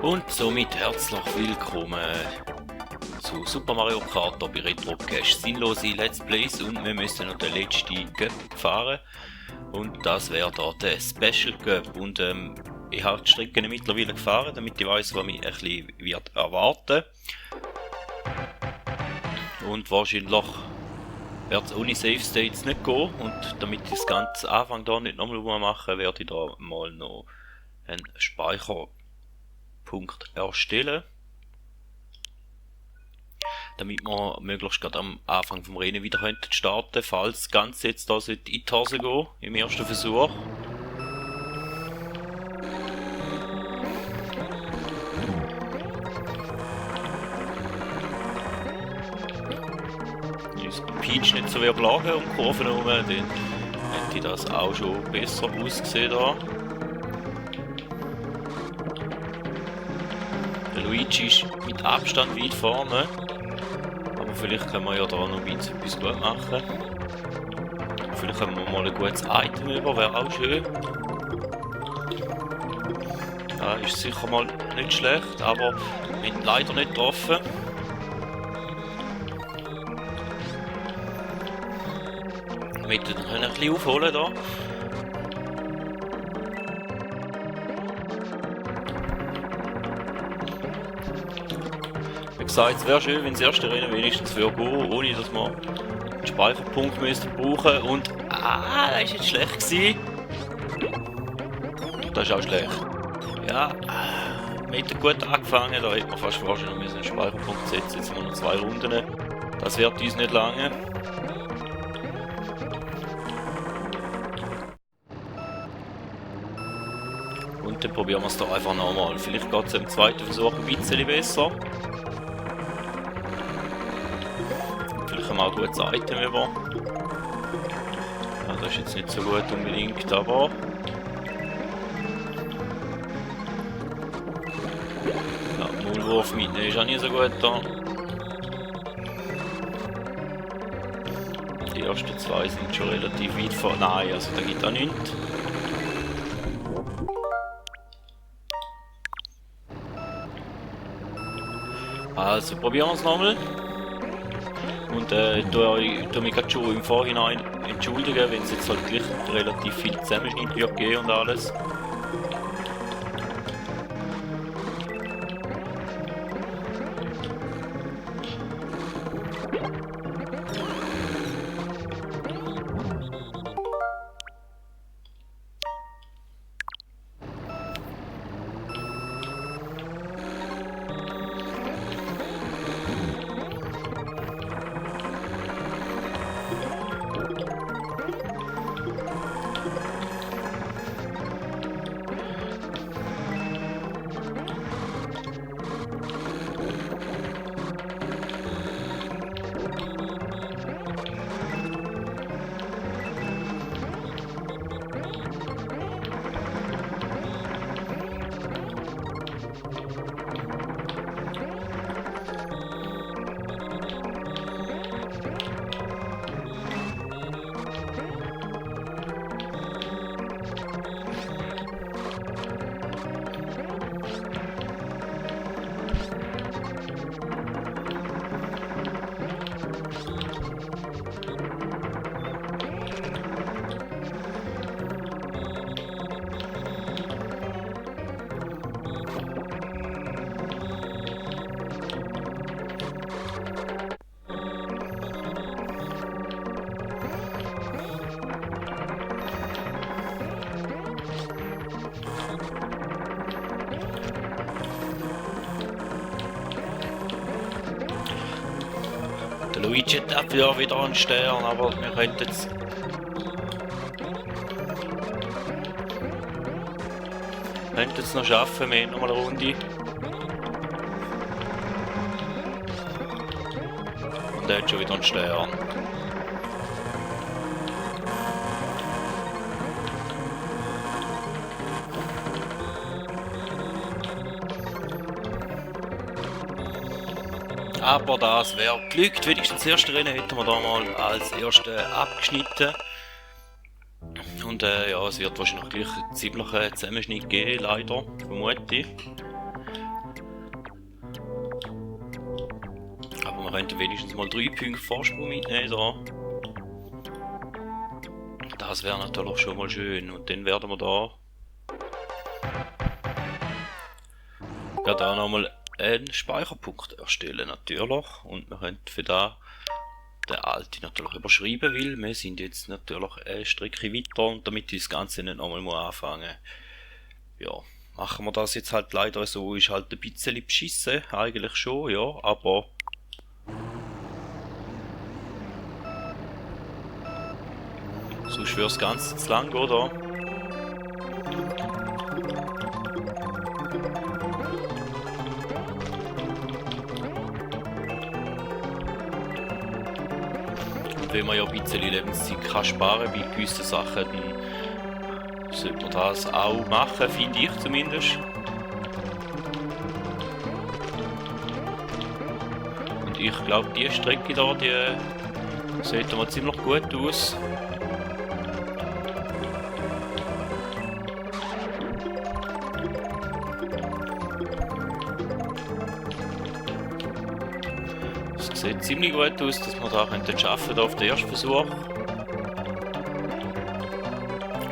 Und somit herzlich willkommen zu Super Mario Kart bei Retrocast. Sinnlose Let's Plays und wir müssen noch den letzten Cup fahren. Und das wäre da der Special Cup. Und ich habe die Strecken mittlerweile gefahren, damit ich weiß, was mich ein bisschen wird erwarten. Und wahrscheinlich wird es ohne Save States nicht gehen. Und damit ich das ganze Anfang da nicht nochmal machen, werde ich da mal noch einen Speicherpunkt erstellen. Damit wir möglichst gerade am Anfang vom Rennen wieder starten könnten, falls das Ganze jetzt da in die Hose gehen, im ersten Versuch. Ist Peach nicht so wie Lagen um Kurven herum, dann hätte das auch schon besser ausgesehen da. Der Luigi ist mit Abstand weit vorne. Aber vielleicht können wir ja da noch etwas gut machen. Vielleicht können wir mal ein gutes Item über, wäre auch schön. Ja, ist sicher mal nicht schlecht, aber wir haben leider nicht getroffen. Wir können ein bisschen aufholen hier. Wie gesagt, es wäre schön, wenn das erste Rennen wenigstens für gehen, ohne dass wir einen Speicherpunkt brauchen. Und das war jetzt schlecht gewesen. Das ist auch schlecht. Ja, wir hätten gut angefangen, da hätten wir fast wahrscheinlich einen Speicherpunkt setzen. Jetzt haben wir noch 2 Runden. Das wird uns nicht lange. Und dann probieren wir es doch einfach nochmal. Vielleicht geht es im zweiten Versuch ein bisschen besser. Vielleicht haben wir auch ein gutes Item über. Ja, das ist jetzt nicht so gut unbedingt, aber... Ja, Maulwurf mitnehmen ist auch nicht so gut da. Die ersten 2 sind schon relativ weit vor... Nein, also da gibt es auch nichts. Also probieren wir es nochmal. Und tue mich gerade schon im Vorhinein entschuldigen, wenn es jetzt halt gleich relativ viel Zusammenschnitt wird geben und alles. Luigi hat dafür wieder einen Stern, aber wir können jetzt... noch schaffen, wir haben noch mal eine Runde. Und er hat schon wieder einen Stern. Aber das wäre glückt, wenigstens das erste Rennen hätten wir da mal als erste abgeschnitten. Und ja, es wird wahrscheinlich gleich einen ziemlichen Zusammenschnitt geben, leider, vermute ich. könnten wenigstens mal 3 Punkte Vorsprung mitnehmen da. Das wäre natürlich schon mal schön. Und dann werden wir da nochmal einen Speicherpunkt erstellen natürlich. Und wir können für da den alten natürlich überschreiben, weil wir sind jetzt natürlich eine Strecke weiter und damit das Ganze nicht nochmal anfangen. Ja, machen wir das jetzt halt leider so, ist halt ein bisschen beschissen, eigentlich schon, ja, aber sonst wäre das Ganze zu lang, oder? Und wenn man ja ein bisschen Lebenszeit kann sparen bei gewissen Sachen, dann sollte man das auch machen, finde ich zumindest. Und ich glaube, die Strecke da, die sieht mal ziemlich gut aus. Es sieht ziemlich gut aus, dass wir da schaffen auf den ersten Versuch.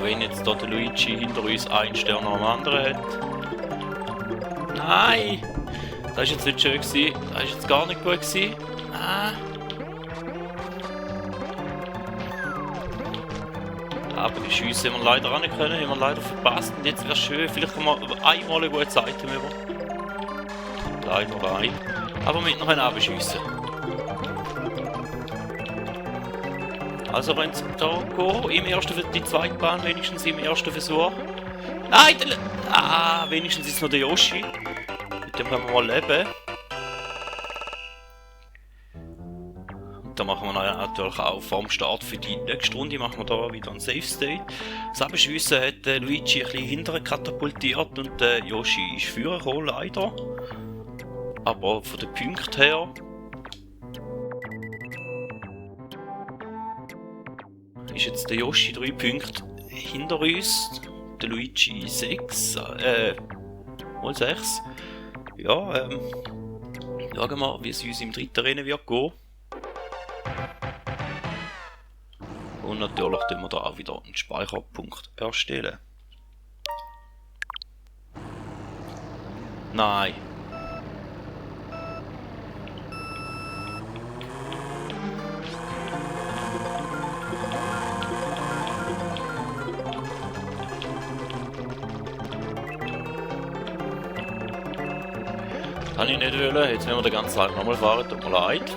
Wenn jetzt da der Luigi hinter uns einen Stern nach dem anderen hat. Nein! Das war jetzt nicht schön gewesen. Das war jetzt gar nicht gut gewesen. Ah. Aber die Schüsse haben wir leider auch nicht können, haben wir leider verpasst. Und jetzt wäre es schön, vielleicht können wir einmal eine gute Zeit über. Leider nein. Aber mit noch einem abschiessen. Also wenn es da geht, im ersten, die zweite Bahn wenigstens im ersten Versuch. Nein! Wenigstens ist noch der Yoshi. Mit dem können wir mal leben. Und dann machen wir natürlich auch vorm Start für die nächste Runde machen wir da wieder ein Safe State. Das Abschiessen hat Luigi ein bisschen hinterher katapultiert und Yoshi ist vorne gekommen, leider. Aber von den Punkten her ist jetzt der Yoshi 3 Punkte hinter uns, der Luigi 6, mal 6. Ja, schauen wir mal, wie es uns im dritten Rennen wird gehen. Und natürlich tun wir da auch wieder einen Speicherpunkt erstellen. Nein. Kann ich nicht wollen, jetzt wenn wir den ganzen Tag nochmal fahren, tut mir leid.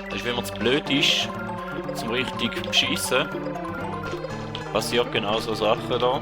Das ist, wenn man zu blöd ist, zum richtig schiessen. Passiert genau so Sachen da.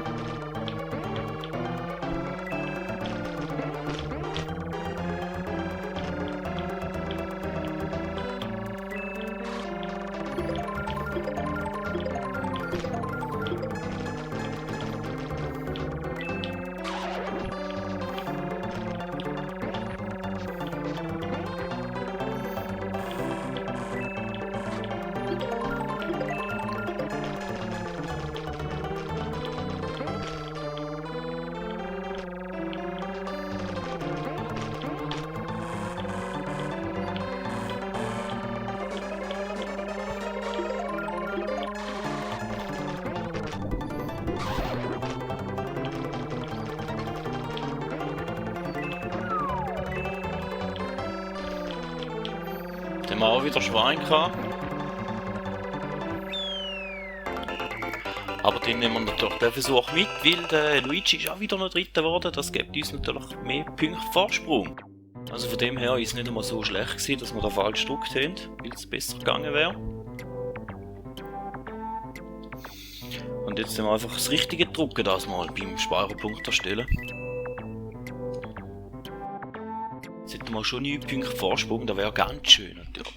Dann haben wir auch wieder Schwein gehabt. Aber den nehmen wir natürlich den Versuch mit, weil der Luigi ist auch wieder noch Dritter geworden. Das gibt uns natürlich mehr Punkte Vorsprung. Also von dem her ist es nicht einmal so schlecht gewesen, dass wir da falsch gedrückt haben, weil es besser gegangen wäre. Und jetzt müssen wir einfach das Richtige drücken, das mal beim Speicherpunkt erstellen. Jetzt hätten wir schon 9 Punkte Vorsprung, das wäre ganz schön natürlich.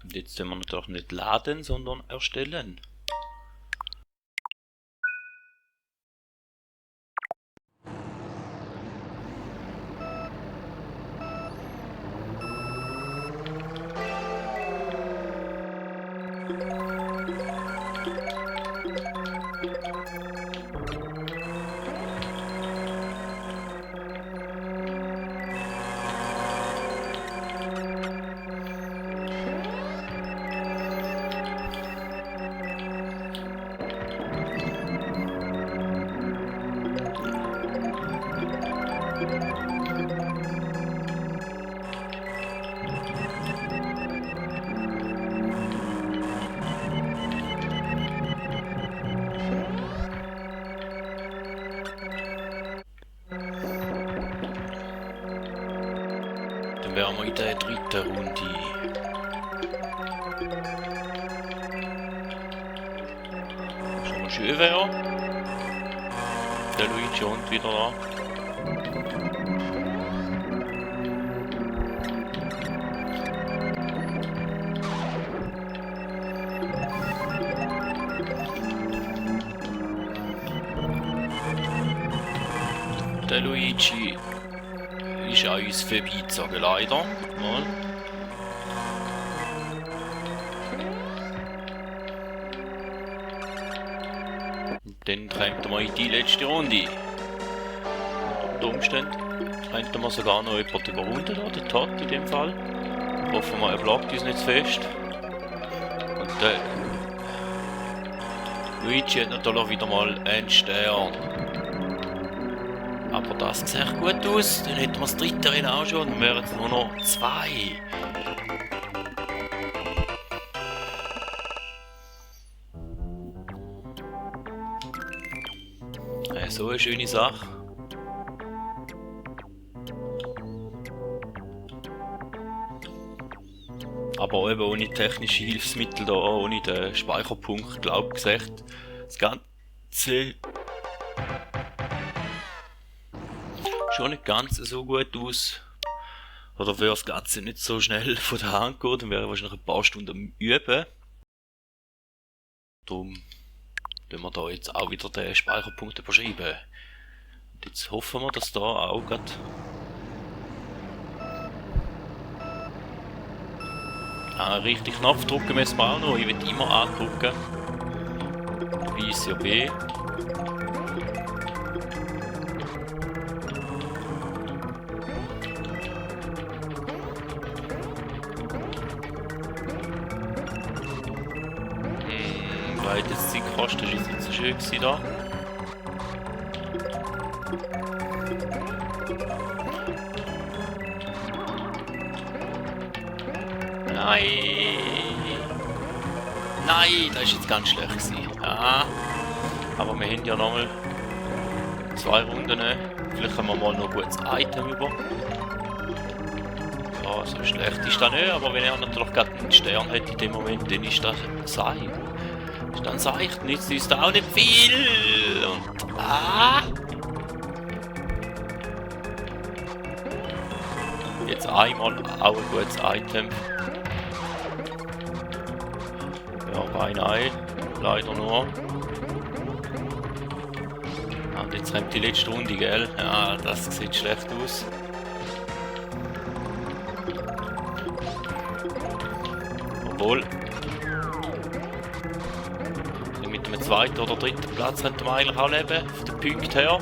Und jetzt können wir natürlich nicht laden, sondern erstellen. wären wir in der dritten Runde. Schon mal schön wäre. Der Luigi und wieder da. Der Luigi ist an uns vorbeigezogen, leider. Mal. Und dann kommen wir in die letzte Runde. Unter Umständen könnten wir sogar noch jemanden überrunden, der Todd in dem Fall. Hoffen wir, er blockt uns nicht zu fest. Und der Luigi hat natürlich wieder mal einen Stern. Aber das sieht gut aus, dann hätten wir das dritte Rennen auch schon, dann wären es nur noch 2. So eine schöne Sache. Aber eben ohne technische Hilfsmittel da, ohne den Speicherpunkt, glaube ich, gesagt, das Ganze schon nicht ganz so gut aus. Oder wäre das Ganze nicht so schnell von der Hand geht, dann wäre ich wahrscheinlich ein paar Stunden am Üben. Darum wenn wir da jetzt auch wieder den Speicherpunkt überschreiben. Und jetzt hoffen wir, dass da auch gerade richtig Knopf drücken müssen wir auch noch. Ich will immer andrücken. B ist ja B. Weil das Zeug kostet, ist jetzt nicht so schön gewesen da. Nein! Nein, das ist jetzt ganz schlecht gewesen. Ja. Aber wir haben ja nochmal 2 Runden. Vielleicht haben wir mal noch ein gutes Item über. Ja, so schlecht ist das nicht, aber wenn er natürlich gerade einen Stern hat in dem Moment, dann ist das sein. Dann sage ich, nützt uns da auch nicht viel. Und jetzt einmal auch ein gutes Item. Ja, Bein leider nur. Und jetzt kommt die letzte Runde, gell? Ja, das sieht schlecht aus. Obwohl. Mit dem zweiten oder dritten Platz könnten wir eigentlich auch leben, auf den Punkt her.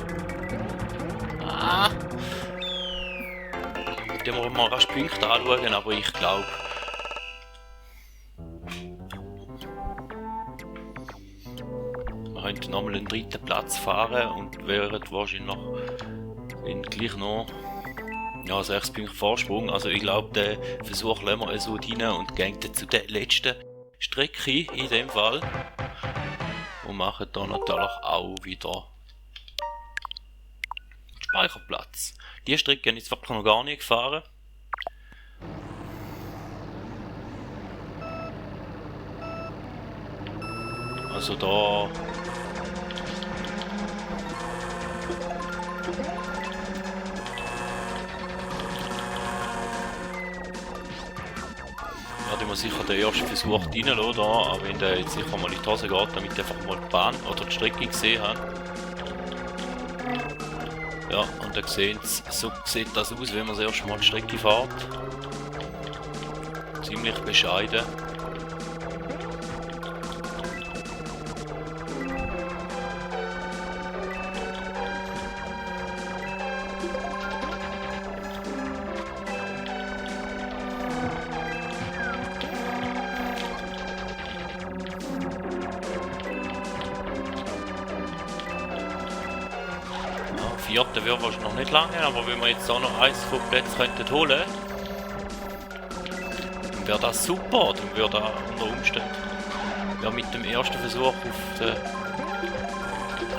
Den wir mal rasch Punkte anschauen, aber ich glaube, wir könnten nochmal den dritten Platz fahren und wären wahrscheinlich noch gleich noch 6 Punkte Vorsprung. Also ich glaube, den Versuch lassen wir so rein und gehen dann zu der letzten Strecke in dem Fall. Und machen dann natürlich auch wieder Speicherplatz. Die Strecke habe ich wirklich noch gar nicht gefahren. Also da werde ich mir sicher den ersten Versuch reinlassen, aber wenn der jetzt sicher mal in die Hose geht, damit ich einfach mal die Bahn oder die Strecke gesehen habe. Ja, und dann so sieht das aus, wenn man das erste Mal die Strecke fährt. Ziemlich bescheiden. Vierte wird wahrscheinlich noch nicht lange, aber wenn wir jetzt auch noch eins von Plätzen könnten holen, dann wäre das super. Dann würde er unter Umständen mit dem ersten Versuch auf den...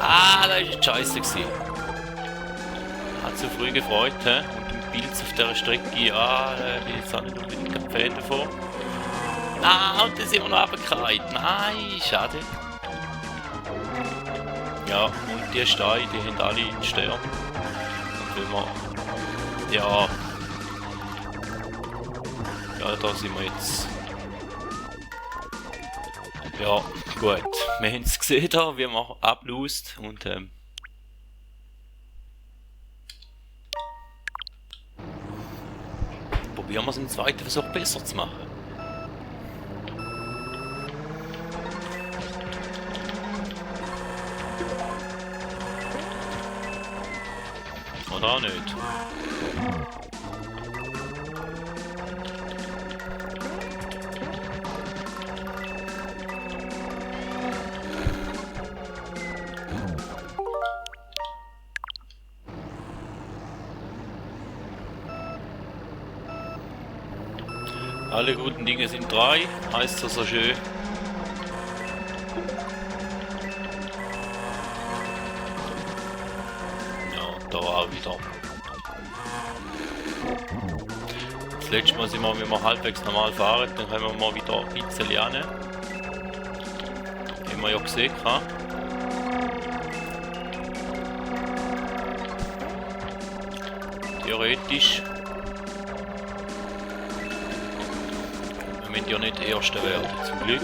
das war scheiße gewesen. Hat zu früh gefreut, he? Und im Pilze auf dieser Strecke. Ja, ich bin jetzt auch nicht unbedingt ein Fan davon. Ah, und dann sind wir noch runtergefallen. Nein, schade. Ja, und die Steine, die haben alle einen Stern. Und wenn wir... Ja... Ja, da sind wir jetzt... Ja, gut. Wir haben es gesehen da, wie man ablust und probieren wir es im zweiten Versuch besser zu machen. Oder auch nicht. Alle guten Dinge sind drei, heißt das so schön. Ja, da auch wieder. Das letzte Mal sind wir, wenn wir halbwegs normal fahren, dann haben wir mal wieder ein bisschen lernen. Haben wir ja gesehen. Theoretisch. Wir müssen ja nicht Erster werden, zum Glück.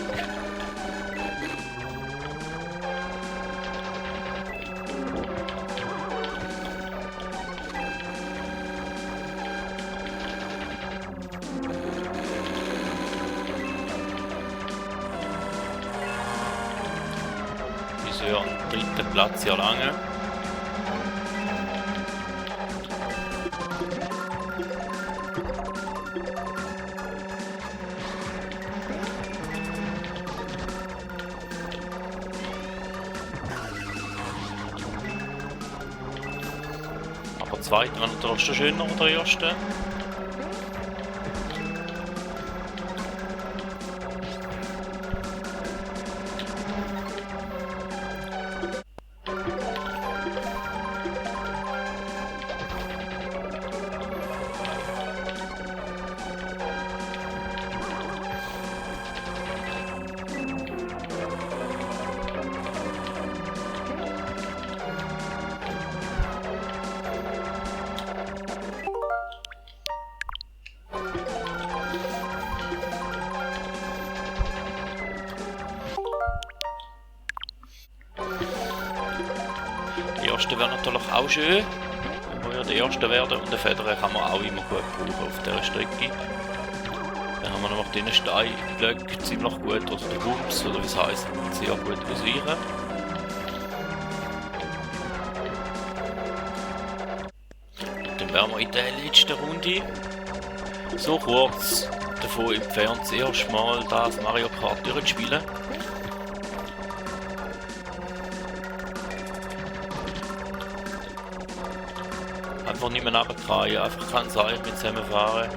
Bis wir den dritten Platz erlangen. Zweiten war natürlich schon schöner als der erste. Der erste wäre natürlich auch schön, wenn wir ja der erste werden, und den Federer kann man auch immer gut brauchen auf dieser Strecke. Dann haben wir nämlich den Steinblöcke ziemlich gut, oder den Wumms, oder wie es heisst, sehr gut ausweichen. Dann wären wir in der letzten Runde so kurz davon entfernt, das erste Mal das Mario Kart durchzuspielen. Einfach nicht mehr runterfallen, einfach kein Seil mit zusammenfahren.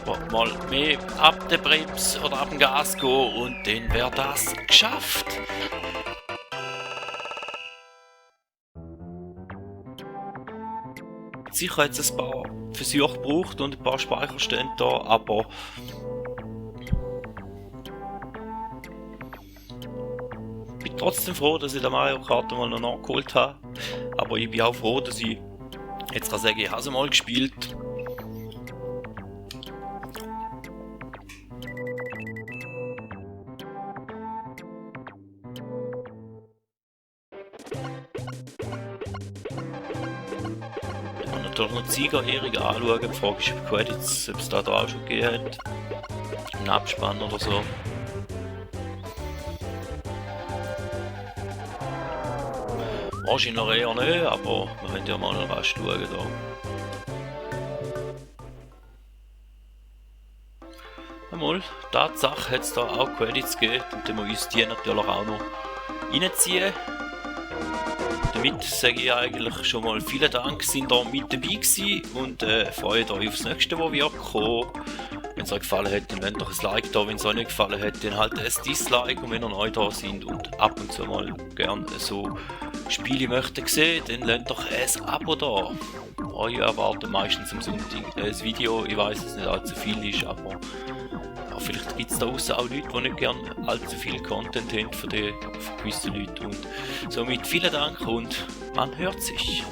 Aber mal mehr ab der Bremse oder ab dem Gas gehen und dann wäre das geschafft. Sicher hat es ein paar Versuche gebraucht und ein paar Speicherstände da, aber ich bin trotzdem froh, dass ich den Mario Kart mal noch nachgeholt habe. Aber ich bin auch froh, dass ich jetzt kann sagen, ich habe es mal gespielt. Ich kann natürlich noch die Siegerehrung anschauen. Die Frage ist, ob es da auch schon gegeben hat. Einen Abspann oder so. Wahrscheinlich eher nicht, aber wir können ja mal rasch schauen da. Einmal, Tatsache hat es da auch Credits gegeben und dann müssen wir uns die natürlich auch noch reinziehen. Damit sage ich eigentlich schon mal vielen Dank, sind ihr mit dabei gewesen und freut euch aufs nächste, was wird kommen. Wenn es euch gefallen hat, dann lasst doch ein Like da, wenn es euch nicht gefallen hat, dann halt ein Dislike, und wenn ihr neu da sind und ab und zu mal gerne so Spiele möchten sehen, dann lasst doch ein Abo da. Euch erwarten meistens am Sonntag ein Video. Ich weiß, dass es nicht allzu viel ist, aber ja, vielleicht gibt es da draussen auch Leute, die nicht gerne allzu viel Content haben von gewissen Leuten. Und somit vielen Dank und man hört sich.